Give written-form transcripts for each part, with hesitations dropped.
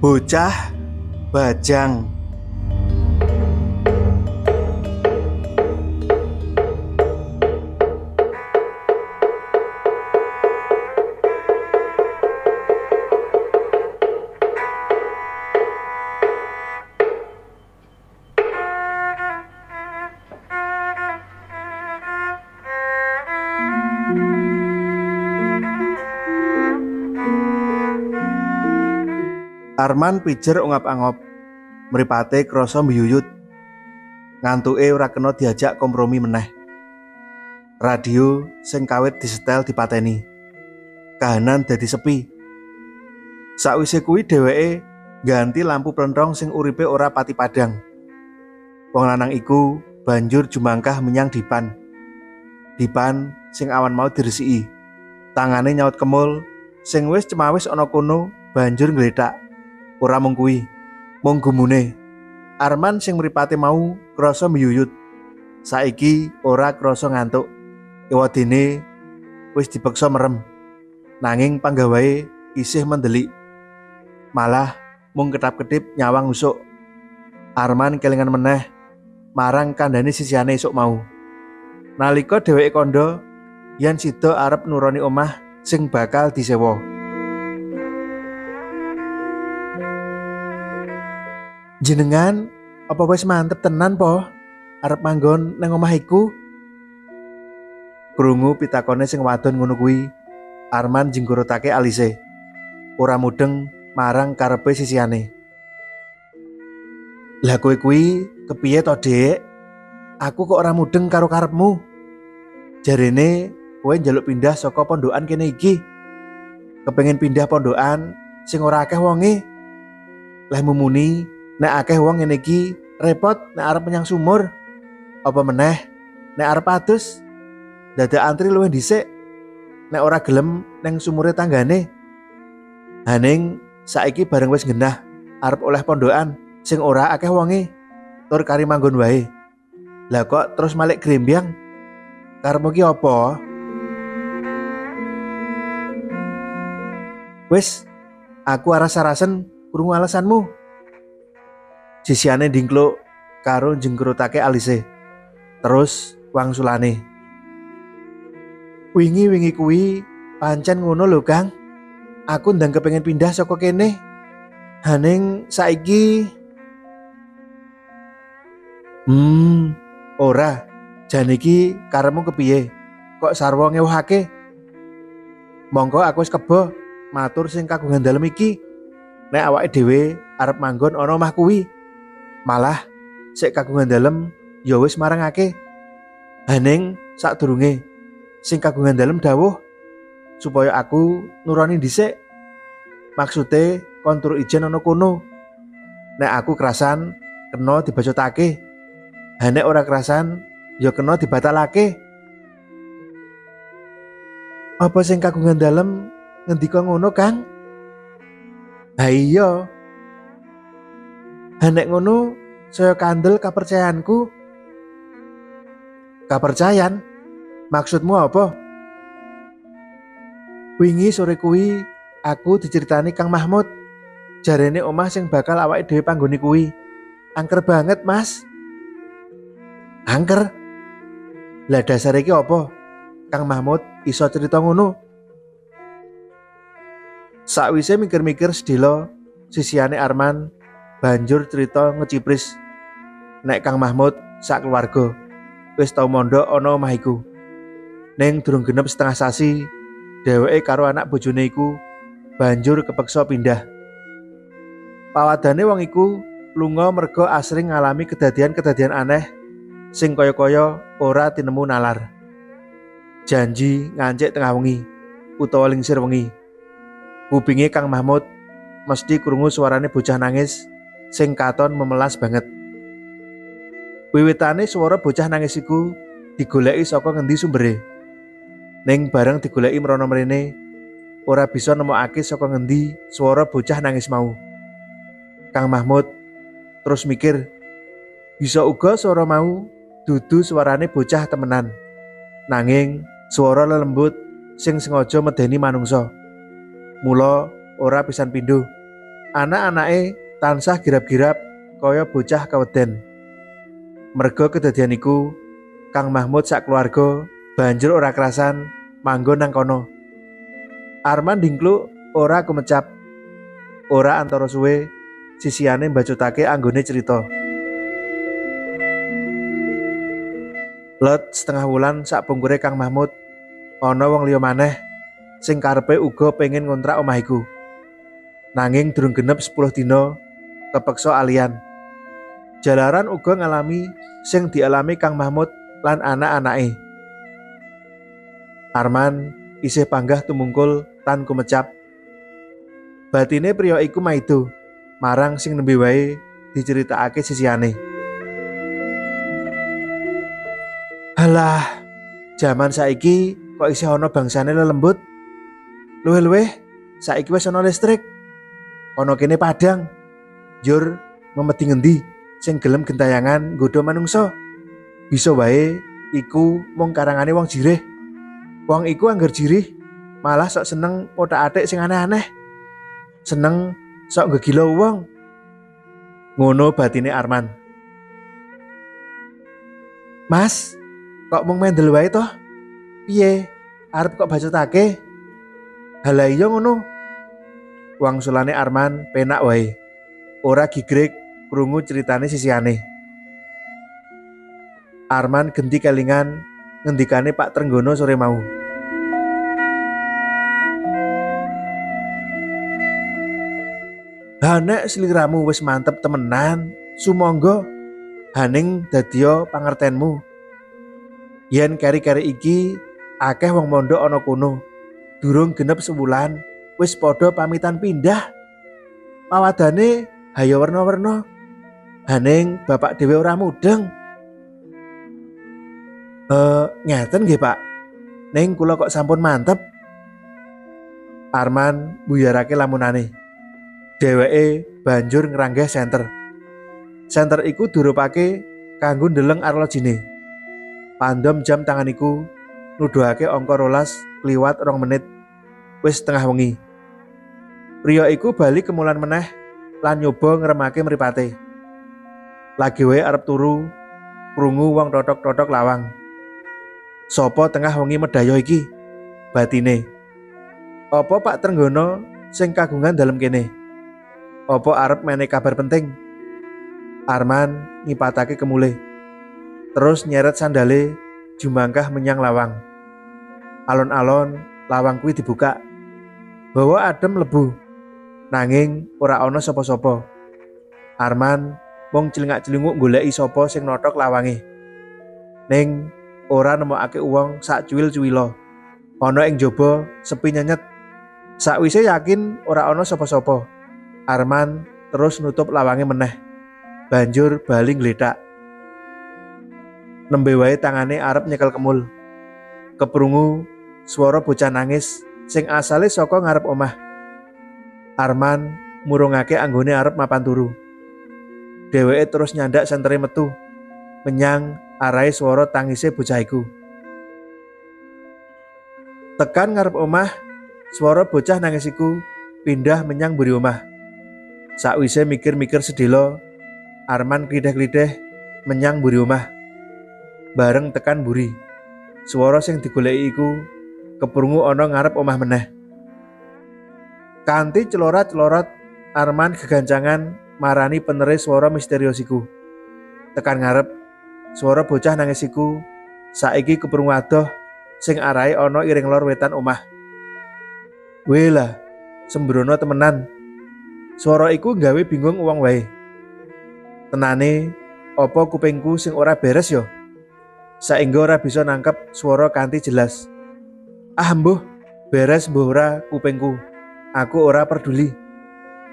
Bocah Bajang. Arman pijer ongap-angop, mripate krasa mbiyuyut. Ngantuke ora kena diajak kompromi meneh. Radio sing kawit disetel dipateni. Kahanan dadi sepi. Sakwise kuwi dheweke ganti lampu plenthong sing uripe ora pati padhang. Wong lanang iku banjur jumangkah menyang dipan. Dipan sing awan mau diresiki. Tangane nyaut kemul sing wis cemawis ana kono banjur nglethak. Ora mung kuwi, mung gumune. Arman sing mripate mau krasa miyuyut. Saiki ora krasa ngantuk. Ewadene wis dipeksa merem. Nanging panggawae isih mendelik. Malah mung ketap-ketip nyawang usuk. Arman kelingan meneh marang kandhane sisihane esuk mau. Nalika dheweke kandha yen sida arep nuroni omah sing bakal disewa. Jenengan apa wis mantep tenan po arep manggon nang omah iku? Krungu pitakone sing wadon ngono kuwi, Arman jengkurutake alise. Ora mudeng marang karepe sisihane. Lah kowe kuwi kepiye to, Dik? Aku kok ora mudeng karo karepmu. Jarene kowe njaluk pindah saka pondokan kene iki. Kepengen pindah pondokan sing ora akeh wonge. Leh mumuni nek akeh wong ngene iki repot nek arep menyang sumur. Apa meneh nek arep adus dadak antri luwih dhisik nek ora gelem neng sumure tanggane. Haning saiki bareng wis genah arep oleh pondokan sing ora akeh wonge tur kari manggon wae. Lah kok terus malik grembyang? Karepmu ki apa? Wis, aku aras-arasen krungu alasanmu. Sisihane ndingkluk karo jengkrutake alise. Terus wangsulane. Wingi-wingi kuwi pancen ngono lho, Kang. Aku ndang kepengin pindah saka kene. Haning saiki ora. Jan iki karepmu kepiye? Kok sarwa ngewahake? Monggo aku wis kebo matur sing kagungan dalem iki. Nek awake dhewe arep manggon ana omah kuwi. Malah sik kagungan dalem ya wis marangake. Haning sadurunge sing kagungan dalem dawuh supaya aku nuroni dhisik. Maksude kon turu ijen ana kono. Nek aku kerasan kena dibacotake. Ha nek ora kerasan ya kena dibatalake. Apa sing kagungan dalem ngendika ngono, Kang? Ha iya. Ha nek ngono saya kandel kapercayaanku. Kapercayan? Maksudmu apa? Wingi sore kuwi aku diceritani Kang Mahmud. Jarene omah sing bakal awake dhewe panggoni kuwi angker banget, Mas. Angker? Lah dasare iki apa? Kang Mahmud iso cerita ngono. Sakwise mikir-mikir sedhela, sisihane Arman banjur cerita ngecipris nek Kang Mahmud sak keluarga wis tau mondok ana omah iku. Ning durung genep setengah sasi, dheweke karo anak bojone iku banjur kepeksa pindah. Pawadane wong iku lunga merga asring ngalami kedadian-kedadian aneh sing kaya-kaya ora tinemu nalar. Janji ngancik tengah wengi utawa lingsir wengi. Kupinge Kang Mahmud mesti krungu suarane bocah nangis sing katon memelas banget. Wiwitane swara bocah nangis iku digoleki saka ngendi sumbere. Ning bareng digoleki mrono mrene ora bisa nemokake saka ngendi swara bocah nangis mau. Kang Mahmud terus mikir, bisa uga swara mau dudu suarane bocah temenan. Nanging swara lelembut sing sengaja medeni manungsa. Mula ora pisan pindho. Anak-anake tansah girap-girap kaya bocah kaweden. Merga kedadian iku, Kang Mahmud sak keluarga banjur ora kerasan manggon nang kono. Arman dingkluk ora kumecap. Ora antara suwe sisihane mbacutake anggone cerita. Let setengah wulan sak pungkure Kang Mahmud ana wong liya maneh sing karepe uga pengen ngontrak omah iku. Nanging durung genep 10 dina kepeksa alian. Jalaran uga ngalami sing dialami Kang Mahmud lan anak-anake. Arman isih panggah tumungkul tan kumecap. Batine priya iku maido marang sing nembe wae diceritakake sisihane. Halah, jaman saiki kok isih ana bangsane lelembut. Luwih-luwih saiki wis ana listrik. Ana kene padang. Njur memedi ngendi sing gelem gentayangan nggodha manungsa. Bisa wae iku mung karangane wong jirih. Wong iku angger jirih malah sok seneng othak-athik sing aneh-aneh. Seneng sok ngegila wong. Ngono batine Arman. Mas, kok mung mendel wae toh? Piye? Arep kok bacotake? Halah iya ngono. Wangsulane Arman penak wae. Ora gigrik krungu ceritane sisihane. Arman genti kelingan ngendikane Pak Trenggono sore mau. Ha nek sliramu wis mantep temenan, sumangga haning dadiya pangertenmu. Yen keri-keri iki akeh wong mondok ana kono. Durung genep sewulan wis padha pamitan pindah. Pawadane hayo werna-werna. Haning bapak dhewe ora mudeng. Ngeten nggih Pak. Ning kula kok sampun mantep. Arman buyarake lamunane. Dheweke banjur ngranggeh senter. Senter iku durupake kanggo ndeleng arlojine. Pandom jam tangan iku nuduhake angka 12:02. Wis setengah wengi. Priya iku bali kemulan meneh lan nyoba ngremake mripate. Lagi wae arep turu, krungu wong totok-totok lawang. Sopo tengah wengi medayo iki? Batine. Apa Pak Trenggono sing kagungan dalem kene? Apa arep menehi kabar penting? Arman ngipatake kemule. Terus nyeret sandale jumangkah menyang lawang. Alon-alon lawang kuwi dibuka. Bawa adem lebu. Nanging ora ana sapa-sapa. Arman mung celingak-celinguk goleki sapa sing nothok lawange. Ning ora nemokake wong sak cuwil-cuwila. Ana ing jaba sepi nyenyet. Sakwise yakin ora ana sapa-sapa, Arman terus nutup lawange meneh. Banjur bali nglethak. Nembe wae tangane arep nyekel kemul. Keprungu swara bocah nangis sing asale saka ngarep omah. Arman murungake anggone arep mapan turu. Dheweke terus nyandak sentere metu menyang arahe swara tangise bocah iku. Tekan ngarep omah, swara bocah nangis iku pindah menyang mburi omah. Sakwise mikir-mikir sedelo, Arman klideh-klideh menyang mburi omah. Bareng tekan mburi, swara sing digoleki iku keprungu ana ngarep omah meneh. Kanthi celorat-celorot, Arman gegancangan marani penere swara misterius iku. Tekan ngarep, swara bocah nangis iku saiki keprungu adoh sing arahe ana iring lor wetan omah. Wela, sembrono temenan. Swara iku nggawe bingung wong wae. Tenane, apa kupingku sing ora beres yo? Saengga ora bisa nangkep swara kanthi jelas. Ah mbuh, beres mbuh ora kupingku. Aku ora peduli.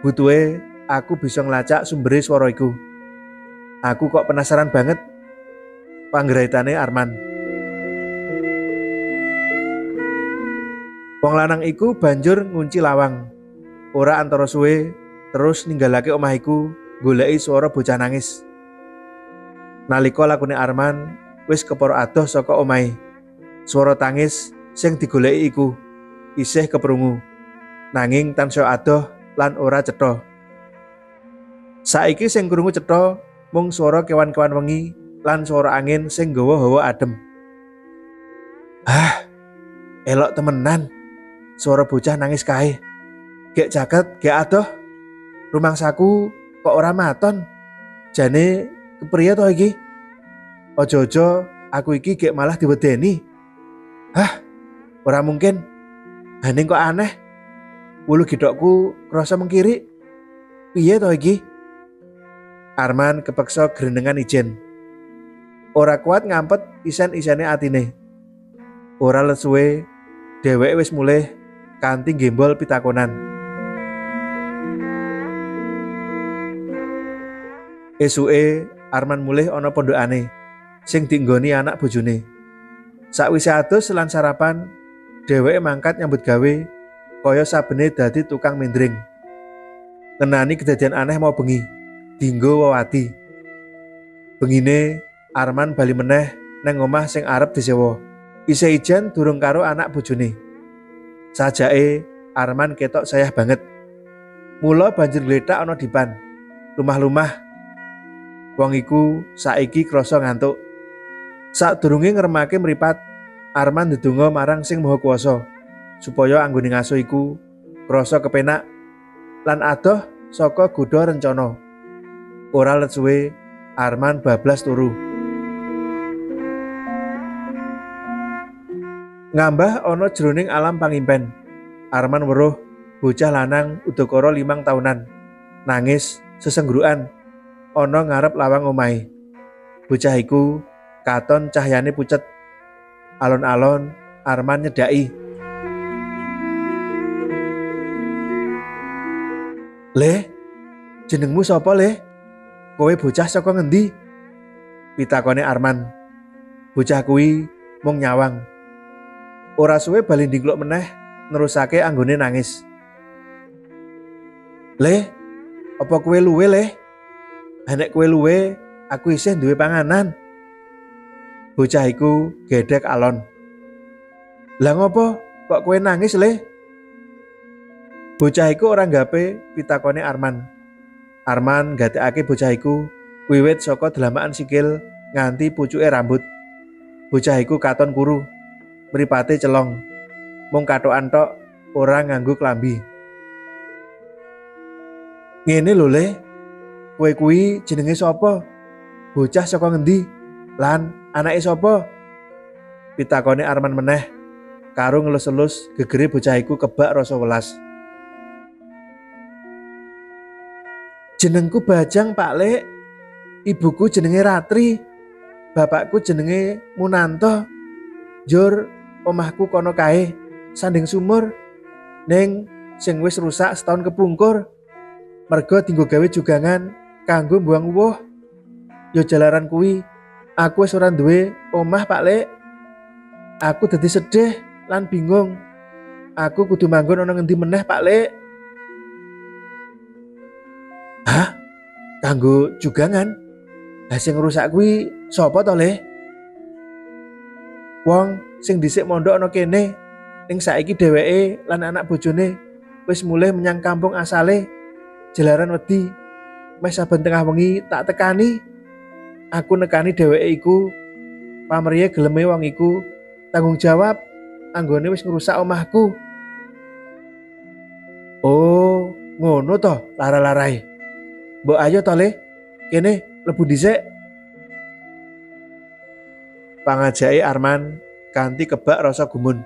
Butuhe aku bisa nglacak sumbere swara iku. Aku kok penasaran banget. Panggraitane Arman. Wong lanang iku banjur ngunci lawang. Ora antara suwe terus ninggalake omah iku goleki swara bocah nangis. Nalika lakune Arman wis kepara adoh saka omahe. Swara tangis sing digoleki iku isih keprungu. Nanging tansaya adoh lan ora cetha. Saiki sing krungu cetha mung swara kewan-kewan wengi lan swara angin sing nggawa hawa adem. Ah, elok temenan. Swara bocah nangis kae. Gek jaket, gek adoh. Rumangsaku kok ora maton. Jane kepriye to iki? Ojo-ojo aku iki gek malah diwedeni. Hah, ora mungkin. Haning kok aneh. Wulu githokku krasa mengkiri. Piye to iki? Arman kepeksa grenengan ijen. Ora kuat ngampet isen-isene atine. Ora let suwe, dheweke wis mulih kanthi gembol pitakonan. Esuke Arman mulih ana pondokane sing dienggoni anak bojone. Sakwise adus lan sarapan, dheweke mangkat nyambut gawe kaya sabene dadi tukang mendring. Ngenani kedadian aneh mau bengi, dinggo wewadi. Bengine Arman bali meneh nang omah sing arep disewa. Isih ijen durung karo anak bojone. Sajake Arman ketok sayah banget. Mula banjur gletak ana dipan. Lumah-lumah wong iku saiki krasa ngantuk. Sadurunge ngremake mripat, Arman ndedonga marang Sing Maha Kuwasa supaya anggone ngaso iku krasa kepenak lan adoh saka godha rencana. Ora let suwe, Arman bablas turu. Ngambah ana jroning alam pangimpen. Arman weruh bocah lanang udakara 5 tahunan nangis sesenggurukan ana ngarep lawang omahe. Bocah iku katon cahyane pucet. Alon-alon Arman nyedhaki. "Le, jenengmu sapa, Le? Kowe bocah saka ngendi?" pitakone Arman. Bocah kuwi mung nyawang. Ora suwe bali ndingkluk meneh nerusake anggone nangis. "Le, apa kowe luwe, Le? Nek kowe luwe, aku isih duwe panganan." Bocah iku gedhek alon. "Lah ngopo kok kowe nangis, Le?" Bocah iku ora nggape pitakone Arman. Arman gatekake bocah iku wiwit saka dlamakan sikil nganti pucuke rambut. Bocah iku katon kuru, mripate celong, mung kathokan tok ora nganggo klambi. "Ngene lho, Le, kowe kuwi jenenge sapa? Bocah saka ngendi? Lan anake sapa?" pitakone Arman meneh karo ngelus-elus gegere bocah iku kebak rasa welas. "Jenengku Bajang, Pak Lek. Ibuku jenenge Ratri, bapakku jenenge Munanto. Njur omahku kono kae, sanding sumur, ning sing wis rusak setahun kepungkur. Merga dinggo gawe jugangan kanggo mbuang uwuh. Yo jalaran kuwi, aku wis ora duwe omah, Pak Lek. Aku dadi sedih lan bingung. Aku kudu manggon ana ngendi meneh, Pak Lek?" "Hah? Kanggo jugangan? Lah sing ngrusak kuwi sapa to, Le?" "Wong sing dhisik mondok ana kene, ning saiki dheweke lan anak bojone wis mulih menyang kampung asale. Jalaran wedi, meh saben tengah wengi tak tekani. Aku nekani dheweke iku, pamriye geleme wong iku tanggung jawab anggone wis ngrusak omahku." "Oh, ngono to lara-larae. Mbok ayo to, Le, kene mlebu dhisik." Pangajake Arman kanthi kebak rasa gumun.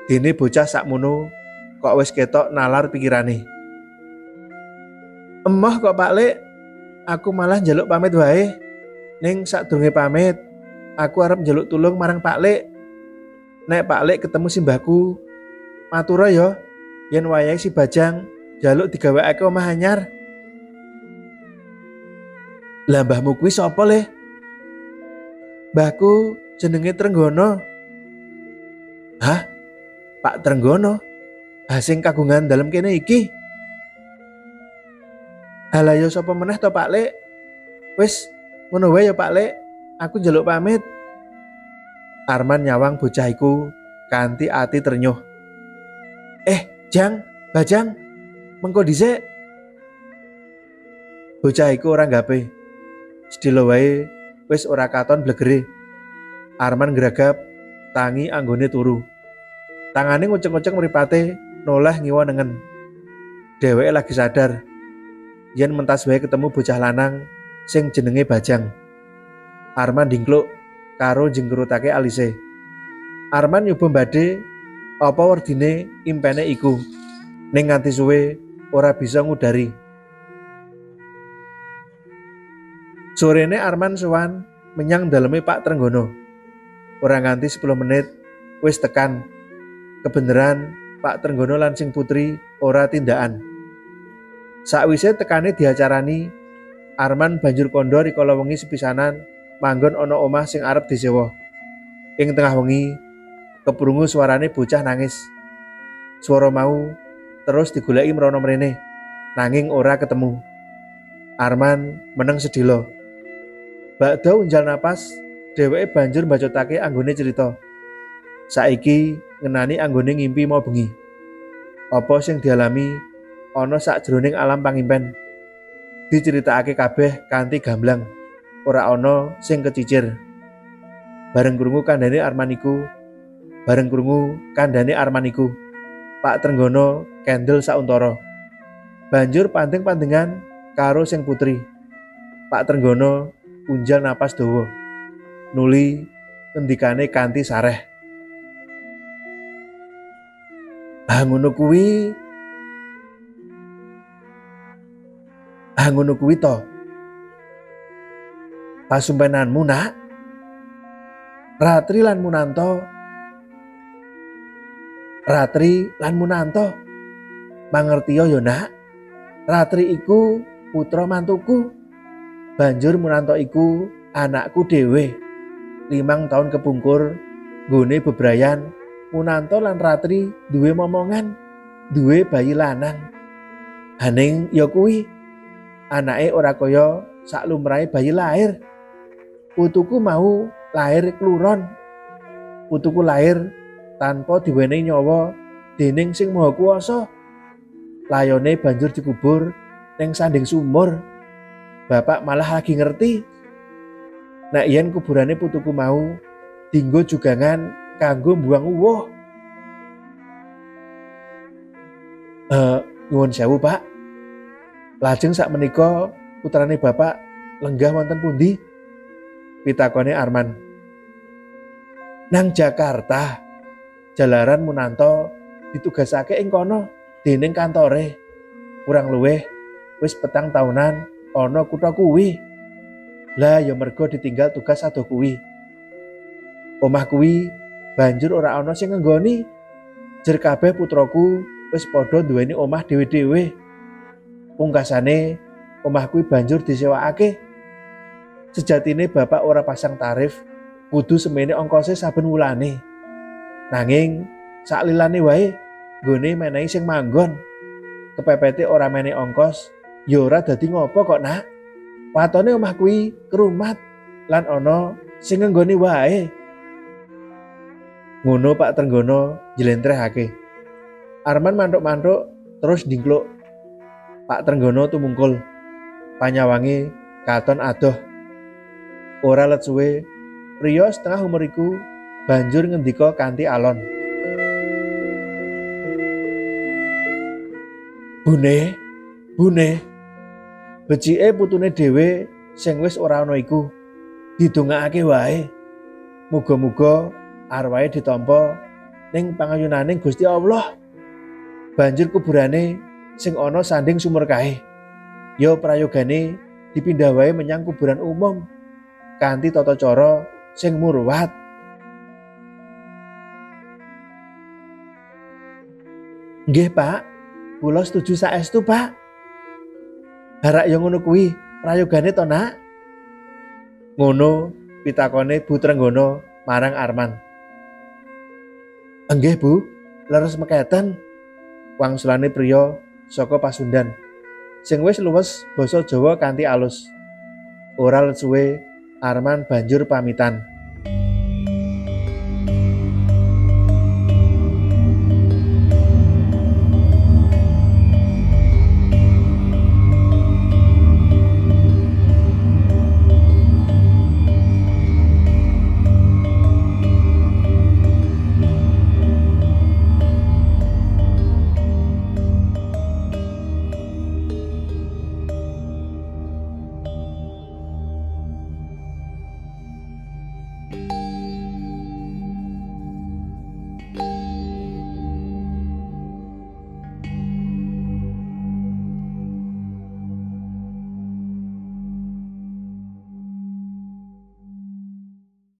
Dene bocah sakmono kok wis ketok nalar pikirane. "Emoh kok, Pak Lek, aku malah njaluk pamit wae. Ning sadurunge pamit, aku arep njaluk tulung marang Pak Lek. Nek Pak Lek ketemu simbahku, matura ya yen wayahe si Bajang njaluk digawekake omah anyar." "Lah mbahmu kuwi sapa, Le?" "Mbahku jenenge Trenggono." "Hah? Pak Trenggono? Ha sing kagungan dalem kene iki?" "Halah ya sapa meneh to, Pak Lek? Wis ngono wae ya, Pak Lek, aku njaluk pamit." Arman nyawang bocah iku kanthi ati trenyuh. "Eh, Jang, Bajang, mengko dhisik." Bocah iku ora nggape. Sedhela wae wis ora katon blegere. Arman gragap tangi anggone turu. Tangane ngucek-ngucek mripate noleh ngiwa nengen. Dheweke lagi sadar yen mentas wae ketemu bocah lanang sing jenenge Bajang. Arman dingkluk karo jengkerutake alise. Arman nyoba mbadhe apa werdine impene iku. Ning nganti suwe ora bisa ngudari. Sorene Arman sowan menyang daleme Pak Trenggono. Ora nganti 10 menit wis tekan. Kebeneran Pak Trenggono lan sing putri ora tindakan. Sakwise tekane diacarani, Arman banjur kandha rikala wengi sepisanan manggon ana omah sing arep disewa. Ing tengah wengi keprungu suarane bocah nangis. Swara mau terus digoleki mrono mrene, nanging ora ketemu. Arman meneng sedhela. Bakda unjal napas, dheweke banjur mbacutake anggone cerita. Saiki ngenani anggone ngimpi mau bengi. Apa sing dialami ana sakjroning alam pangimpen. Diceritakake kabeh kanthi gamblang, ora ana sing kecicir. Bareng krungu kandhane Arman iku, Pak Trenggono kendel sauntara. Banjur pandeng-pandengan karo sing putri. Pak Trenggono unjal napas dawa. Nuli ngendikane kanthi sareh. Ah ngono kuwi to. Pasumpenanmu, Nak. Ratri lan Munanto. Mangertiya ya, Nak. Ratri iku putra mantuku. Banjur Munanto iku anakku dhewe. 5 tahun kepungkur nggone bebrayan Munanto lan Ratri duwe momongan, duwe bayi lanang. Haning ya kuwi anake ora kaya sak lumrahe bayi lahir. Putuku mau lahir kluron. Putuku lahir tanpa diwenehi nyawa dening Sing Maha Kuwasa. Layone banjur dikubur ning sanding sumur. Bapak malah lagi ngerti nek yen kuburane putuku mau dinggo jugangan kanggo mbuang uwuh. Nyuwun sewu, Pak. Lajeng sak menika putrane bapak lenggah wonten pundi? Pitakone Arman. Nang Jakarta. Jalaran Munanto ditugasake ing kono dening kantore. Kurang luwih wis 4 tahunan ana kutha kuwi. Lah ya mergo ditinggal tugas adoh kuwi. Omah kuwi banjur ora ana sing ngenggoni. Jer kabeh putraku wis padha duweni omah dhewe-dhewe. Pungkasane omah kuwi banjur disewakake. Sejatine bapak ora pasang tarif, kudu semene ongkose saben wulane. Nanging saklilane wae nggone menehi sing manggon. Kepepete ora menehi ongkos, ya ora dadi ngopo kok, Nak. Watone omah kuwi kerumat lan ana sing ngenggoni wae. Ngono Pak Trenggono njlentrehake. Arman manthuk-manthuk terus ndingkluk. Pak Trenggono tumungkul. Panyawange katon adoh. Ora let suwe, priya setengah umur iku banjur ngendika kanthi alon. Bune, bune. Becike putune dhewe sing wis ora ana iku didongakake wae. Muga-muga arwahe ditampa ning pangayunaning Gusti Allah. Banjur kuburane sing ana sanding sumur kae. Ya prayogane dipindah wae menyang kuburan umum kanthi tata cara sing murwat. Nggih, Pak. Kula setuju saestu, Pak. Harak ya ngono kuwi prayogane to, Nak? Ngono pitakone Bu Trenggono marang Arman. Enggih, Bu, leres meketen. Wangsulane priya saka Pasundan sing wis luwes basa Jawa kanthi alus. Ora let suwe Arman banjur pamitan.